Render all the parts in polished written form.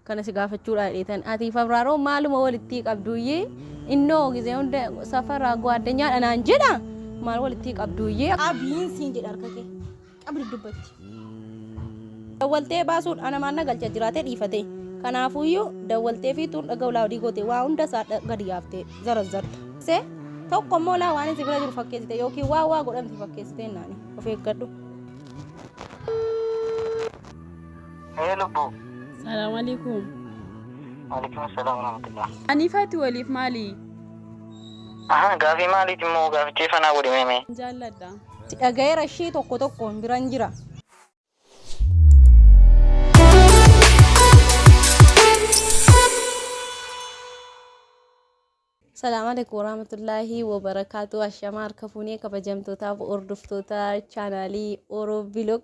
Kana si gaafachuudha jedheetan. Atiif Abraaroo maaluma walittii qabduuyyii? Innoo gizee hunda safara gwaaddanyaadha naan jedha. Maal walittii qabduuyyii? Qabiin siin jedha harka kee. Qabri dubbatti. Dawwaltee baasuun ana maal na galcha jiraatee dhiifatee. Kanaafuyyuu dawwaltee fi tuun dhaga'u laawdii goote waa hunda isaa gadi yaaftee zarazzarta. Se tokko immoo laa waan si bira jiru fakkeessite yookiin waa waa godhamte fakkeessitee naani of eeggadhu. Ee lubbuu. Salaam alaikum. Waalaikum assalam warahmatullah. Aniif ati waliif maali? Aha, gaafii maaliiti immoo gaafichee fanaa godhi mee mee. Jaalladha. Si dhaga'eera ishii tokko tokkoon biran jira. Salaam alaikum warahmatullaahi wabarakaatu. Ashamaa harka fuunee kabajamtootaaf hordoftoota chaanaalii Oro Vlog.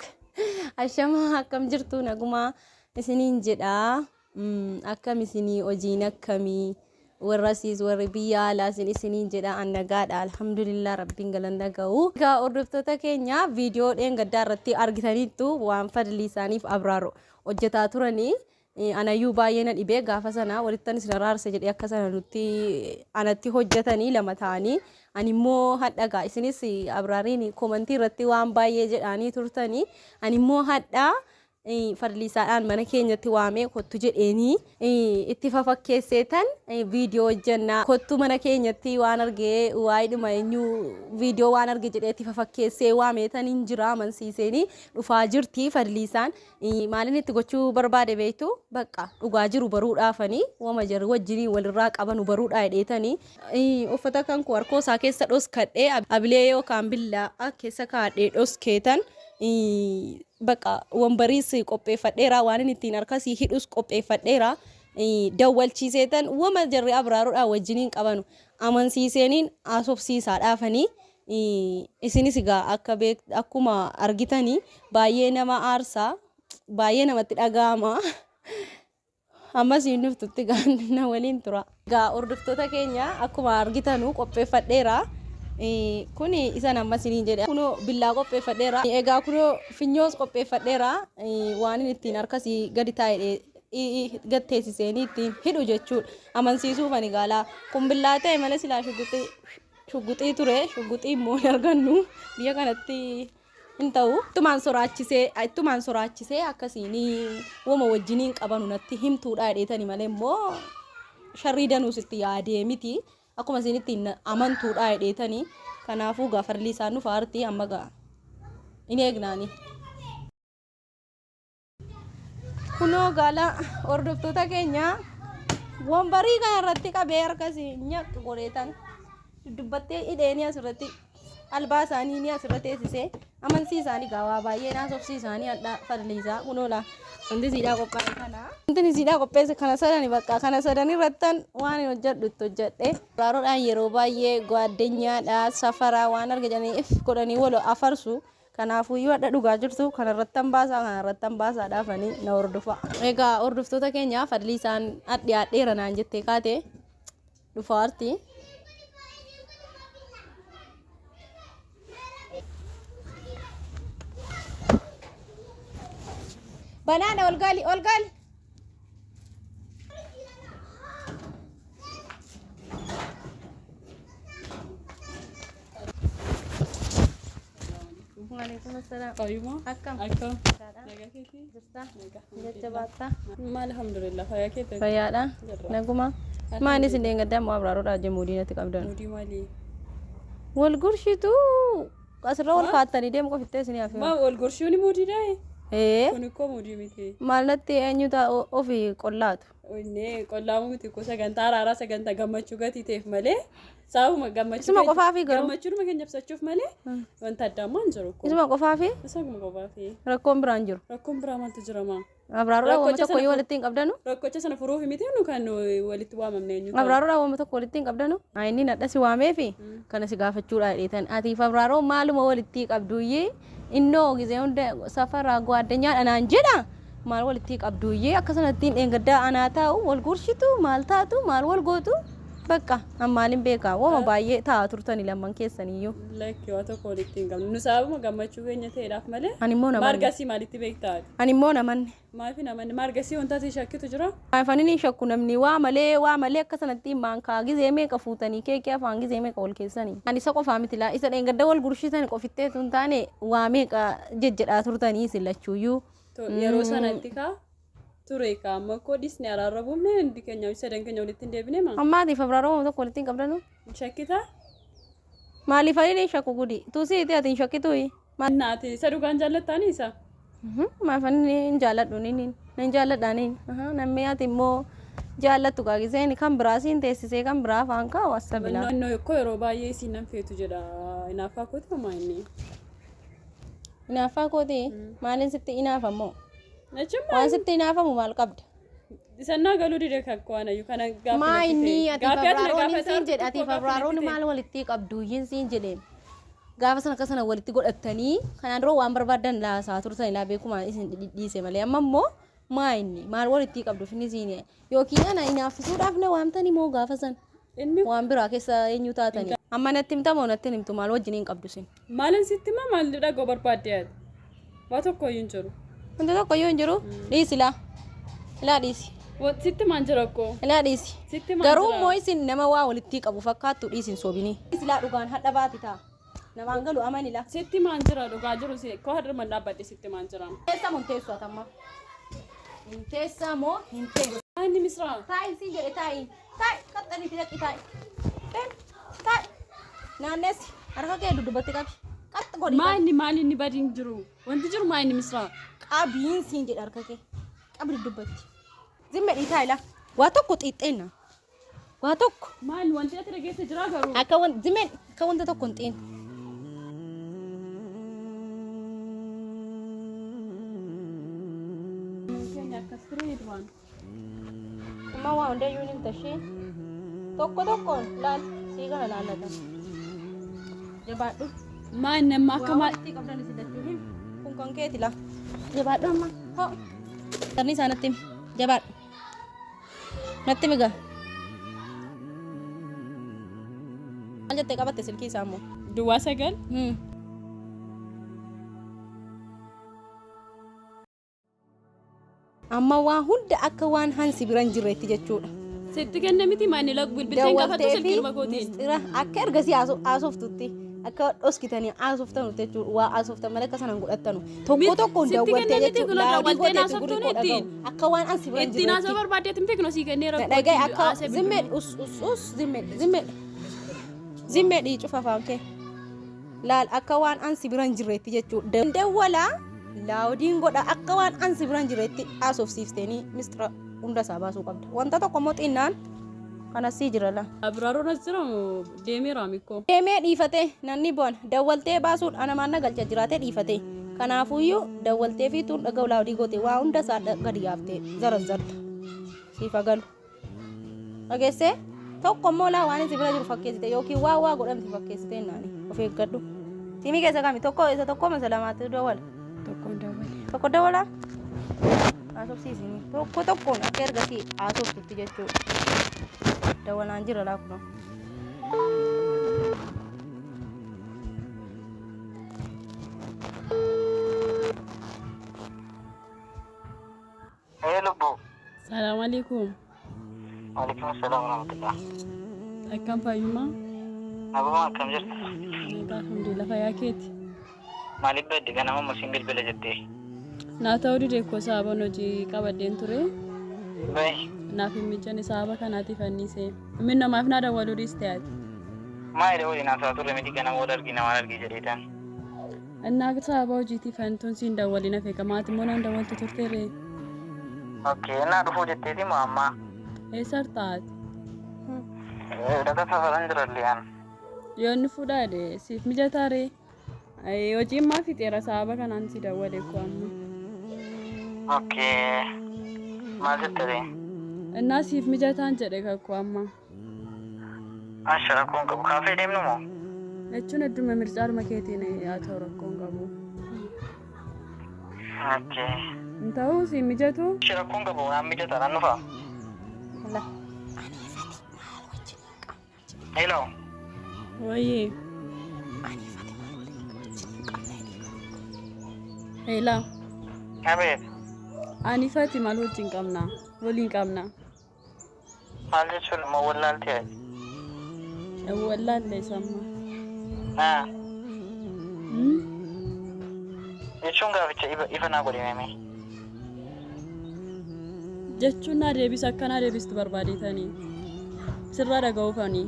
Ashamaa akkam jirtu nagumaa isiniin jedha. Akkam isinii hojiin akkamii warra siis warri biyya alaa isin isiniin jedha an nagaadha alhamdulillah rabbiin galanna ga'u. Egaa hordoftoota keenya viidiyoo dheengaddaa irratti argitaniittu waan fadlii isaaniif abraaro hojjetaa turanii Anayyuu baay'ee na dhibee gaafa sana walittan isin araarsa jedhee akka sana nutti anatti hojjetanii lama ta'anii ani immoo hadha gaa isinis abraariin komantii irratti waan baay'ee jedhaanii turtanii ani immoo hadha fadliisaadhaan mana keenyatti waamee kottu jedheenii itti fafakkeesseetan viidiyoo hojjennaa kottu mana keenyatti waan argee waa'ee eenyu viidiyoo waan arge jedhee itti fafakkeessee waameetan hin jira amansiiseenii dhufaa jirti fadliisaan. Maalin itti gochuu barbaade beektu bakka dhugaa jiru baruudhaafani wama jarri wajjiniin walirraa qabanu baruudhaa jedheetani uffata kan koo harkoo isaa keessa dhoskadhee abilee yookaan billaa keessa kaadhee dhoskeetan bakka wambariis qopheeffadheera waan inni ittiin harkasii hidhus qopheeffadheera dawwalchiiseetan wama jarri abraaruudhaa wajjiniin qabanu amansiiseeniin haasofsiisaadhaafanii Isinis egaa akka beek akkuma argitani baay'ee nama aarsa baay'ee namatti dhaga'ama. Ammas hin dhuftutti egaa na waliin tura. Egaa hordoftoota keenya akkuma argitanu qopheeffadheera. Kuni isan amma isiniin jedhe. Kunoo billaa qopheeffadheera. Egaa kunoo finyoos qopheeffadheera. Waan inni ittiin harkasii gadi taa'e gad teessiseenii ittiin hidhu jechuudha. Amansiisuuf ani gaalaa. Kun billaa ta'e malee silaa shugguxii Shugguxii ture shugguxii immoo hin argannu biyya kanatti hin ta'u. Ittumaan soraachisee ittumaan soraachisee akkasiin woma wajjiniin qabanu natti himtuudha jedheetani malee immoo sharrii danuus itti yaadee miti akkuma isin ittiin amantuudha jedheetani kanaafuu gaa farlii isaan nufa artii amma gaa hin eegnaani. Kunoo gaala hordoftoota keenya wombarii kana irratti qabee harkas nyaq godheetan dudubbattee hidheenii asirratti albaa isaanii ni asirra teessisee amansii isaanii gaawaa baay'ee naasofsii isaanii hadha fadliisaa kunoo laa wanti siidhaa qophaa'e kana. Wanti siidhaa qopheesse kana sadani bakka kana sadan irrattan waan hin hojjedhu itti hojjedhe. Raaroodhaan yeroo baay'ee gwaaddenyaadha safaraa waan argatanii if godhanii wal afarsu. Kanaafuyyuu hadha dhugaa jirtu kanarrattan baasaa kanarrattan baasaa dhaafanii na hordofaa. Egaa hordoftoota keenya fadlii isaan dhiyaadheera naan jettee kaate dhufaarti. Banaadha ol gali ol gali. Waalaikum assalam. Fayyuma? Akkam? Akkam? Nagaadha. Nagaa keetii? Jirta? Nagaa. Jajjabaattaa? Maal alhamdulillah fayyaa keetii? Fayyaadha? Jirra. Naguma? Maal isin deenggaddaa immoo abraaroodha jee muudii natti qabdan. Muudii maalii? Wal gurshitu asirra wal kaattanii deemu qofittee isin hafe. Maa wal gorshuun muudii daaye? Ee Kun ikkoo muudii miti. maal natti eenyu ta'a ofii qollaatu. Inni qollaamu miti ikkoo sagantaa araaraa sagantaa gammachuu gatii ta'eef malee sababuma gammachuu Isuma qofaafi garuu. gammachuudhuma keenya ibsachuuf malee wanta addaa ammaa hin jiru ikkoo. Isuma qofaafi Isuma qofaafi. rakkoon biraan jiru. Rakkoon biraa maaltu jira maa? Abraaroodhaan wama Rakkocha tokko sana yoo walitti hin qabdanu. Rakkocha sana furuuf miti nu kan walitti waamamne eenyu ta'u. Abraaroodhaan wama tokko walitti hin qabdanu. Inni nadha si waameefi kana si gaafachuudha jedheetan. Atiif abraaroo maaluma walitti qabduyyee innoo gizee hunda safara gwaaddanyaadha naan jedha. Maal walitti qabduyyee akka sanattiin dheengaddaa anaa taa'u wal gurshitu maal taatu maal wal gootu. Bakka an maalin beekaa woma baay'ee taa'aa turtani lamman keessaniyyuu. Lakki waa tokko walitti hin qabnu. Nu sababuma gammachuu keenya ta'eedhaaf malee. Ani immoo namanne. Maargasii maalitti beektaa ati? Ani immoo namanne. Maaliif namanne? Maargasii wanta ati shakkitu jira? Maaliif ani hin shakku namni waa malee waa malee akka sanatti maankaa gizee meeqa fuutanii keekii afaan gizee meeqa wal keessanii. Ani isa qofaa miti laa isa dheengadda wal gurshitan qofittee tun taane waa meeqa jejjedhaa turtanii isin lachuuyyuu. Yeroo sanatti kaa ture kaa amma koo dhisne araarra buufne hundi keenya sadan keenya walitti hin deebine maa? Ammaatiif abraaroo tokko walitti hin qabdanu? Shakkitaa? Maaliif ani hin shakku gudi? Tuusiiti ati hin shakkituyi? Naati isa dhugaan jaallattaanii isa? Maaf ani hin jaalladhu niin nan jaalladha niin namni ati immoo jaallattu kaa giseen kan biraa siin teessisee kan biraa afaan kaa'u assabilaa. Innoo koo yeroo baay'ee isiin nan feetu jedha hinaaffaa kooti homaa inni. Hinaaffaa kooti maaliin sitti hinaafa immoo? Jechuun Waan sitti hinaafamu maal qabda? Isannaa galuu dide kakko anayyuu kana gaaffii Maa natti inni ta'e. ati Gaaffii ati na fabraaroon gaafataa siin jedhe jirtu ati tokko gaaffii fabraaroon natti ta'e. maal walitti qabdu siin jedhe gaafa sana akka sana walitti godhattanii kanaan dura waan barbaadan laasaa turtan ilaa beekuma isin dhidhiise malee amma immoo maa inni maal walitti qabdu finni siin yookiin ana hinaaffisuudhaaf na waamtanii moo gaafa san Inni waan biraa keessa eenyu taatanii amma natti himta moo natti hin himtu maal wajjin hin qabdu sin maalin sitti himaa maal dhagoo barbaadde ati? Waa tokko iyyuu hin jiru. Wanti tokko iyyuu hin jiru dhiisi laa ilaa dhiisi Sitti maan jira koo? ilaa dhiisi. Sitti maan Garuu jira? immoo isin nama waa walitti qabu fakkaattu dhiisin sobinii. Silaa dhugaan hadha baati ta'a. Namaan galu amani la. Sitti maan jira dhugaa jiru si koo hadhuma dhaabbadhe sitti maan jira. Teessa moo hin teessu atamma? Hin teessaa moo hin teessu? Inni misraa. Taa'i siin jedhe taa'i. Taa'i qaxxanii fi dhaqi taa'i. Deem taa'i. Naannessi harka kee dudduubatti qabi. Qaxxi godhi. Maa inni maal inni badiin jiru? Wanti jiru maa inni misraa? Qabiin siin jedhe harka kee. Qabi dudduubatti. Zimme dhii taa'i la. Waa tokko xiixxeenna. Waa tokko. Maal wanti ati dhageesse jira garuu? Akka wanta zimmeen akka wanta tokko hin xiin. Keenya akkas ture duraan. Amma waa hundayyuu ni himta ishee. Tokko tokkoon laal sii kana laallata. Jabaadhu. Maa inni amma akka Waa maal? walitti qabdan isin lachuu himi. Kun kan keeti laa. Jabaadhu amma. Hoo. Tarni isaa natti himi. Jabaadhu. Natti himi gaa. Maal jettee qabatte silkii isaa immoo? Duwwaa 9. Amma waa hunda akka waan hansi bira hin jirreetti jechuudha. Sitti kenne miti maa inni bilbilteen gaafattu Dawwaltee fi silkiidhuma kootiin. mistira akka ergasii haasoftutti akka dhoskitanii haasoftanu jechuudha. Waa haasoftan malee akka sanaan godhattanu. Tokko tokkoon Sitti dawwaltee kenne miti jechuudha. kunoo Laadii dawwalteen gooteetu gurri haasoftuun koo ittiin. dhaga'u. Akka waan ansi bira hin Ittiin haasoo jirreetti. barbaaddeetti miti kunoo sii kennee rakkoo Dhaga'i ittiin akka haasee zimmee bilbiluu. us us us zimmee zimmee zimmee dhii cufa afaan kee. Laal akka waan ansi bira hin jirreetti jechuudha. Dawwalaa laawudiin godha akka waan ansi bira hin jirreetti haasofsiifteenii mistira hunda isaa baasuu qabda. Wanta tokko immoo xinnaan kanas sii jira laa. Abraaroon as jira moo deemeera mikkoo? Deemee dhiifate namni bu'an dawwaltee baasuun ana maanna galcha jiraatee dhiifate. Kanaafuyyuu dawwaltee fi tuun dhaga'u laawudii goote waa hunda isaa gadi yaaftee zarazzarta. Siif galu. Dhageessee tokko immoo laa waan isin bira jiru fakkeessite yookiin waa waa godhamte fakkeessite naani of eeggadhu. Simii keessa kami tokko isa tokko masa lamaatti dawwala. Tokkoon dawwale. Tokko dawwala. Haasofsiisini tokko tokkoon akka ergasii haasoftutti jechuudha. Dawwalaan jira laa kunoo. Ee lubbu. Salaam alaikum. Waalaikum assalam warahmatullah. Akkam fayyummaa? Naguma akkam jirta? Nagaa alhamdulillah fayyaa keeti. Maaliif badde ganama musiin bilbila jettee? Naa ta'uu dide koo sababan hojii qabadheen ture. Bayi. Naaf hin mijanne sababa kanaatiif anniisee. Min namaaf naa dawwaluu dhiiste ati. Maali waliin haasaa turre miti ganama wal argina waan argi jedheetan. Innaa sababa hojiitiif antuun siin dawwalin hafe qamaati immoo naan dawwaltu turteere. Okay, innaa dhufuu jetteeti moo ammaa? Eessa taate? Lafa safaran jirallee an. Yoo inni fuudhaadhe siif mijataare. Hojiin maa fixeera sababa kanaan si dawwale koo amma. Okay. Maal jettee? Innaa siif mijataan jedhe kakkoo amma. Asha rakkoon qabu. Kaafee deemnu moo? Jechuun hedduma mircaadhuma keetiin haa ta'u rakkoon qabu. Okay. Hin ta'uu siif mijatu? Asha rakkoon qabu naan mijataa naan dhufaa? La. Ani fati maal wajjin Hello. Wayyee. Ani Fatimaan waliin wajjin hin qabna jedhee. Hello. Abeet. Ani Fati maal wajjin qabna? Waliin qabna. Maal jechuun immoo wallaaltee ati? Wallaalle samma. Haa. Hmm? Jechuun gaaficha ifa naa godhi mee. Jechuun naa deebisa akka naa deebistu barbaadeetanii. Sirraa dhaga'uufanii.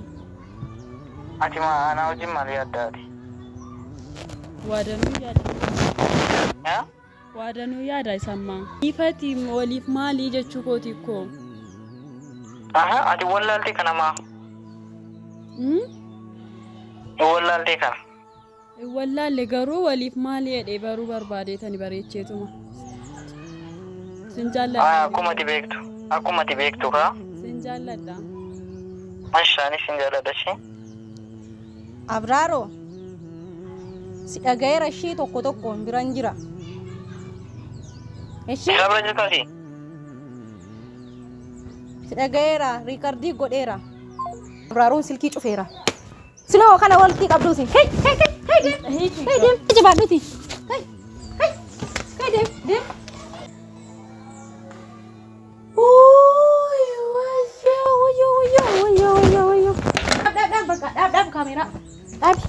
Ati maa anaa wajjin maal yaadda ati? Waadanuu yaada. Haa? Waadanuu yaada isammaa. Ifati waliif maalii jechuu kooti koo? Aha, ati wallaaltee kana maa? Hmm? Wallaaltee kana. Wallaalle garuu waliif maalii jedhee baruu barbaadeetani bareecheetuma. Sin Haa, jaalladha. akkuma ati beektu. Akkuma ati beektu kaa. Sin jaalladha. Mashaanis sin jaalladha ishee. Abraaroo si dhaga'eera ishii tokko tokkoon biran jira. Ishii Isa bira jirtu ati? si dhaga'eera riikardii godheera. Abraaroon silkii cufeera. Siloo kana walitti qabduuti. Hey hey hey hey deem hey deem jabaadhuuti. Hey hey hey deem deem. Uuy wayyoo wayyoo wayyoo wayyoo wayyoo wayyoo. Dhaab dhaab dhaab bakka dhaab dhaab kaameeraa dhaabi.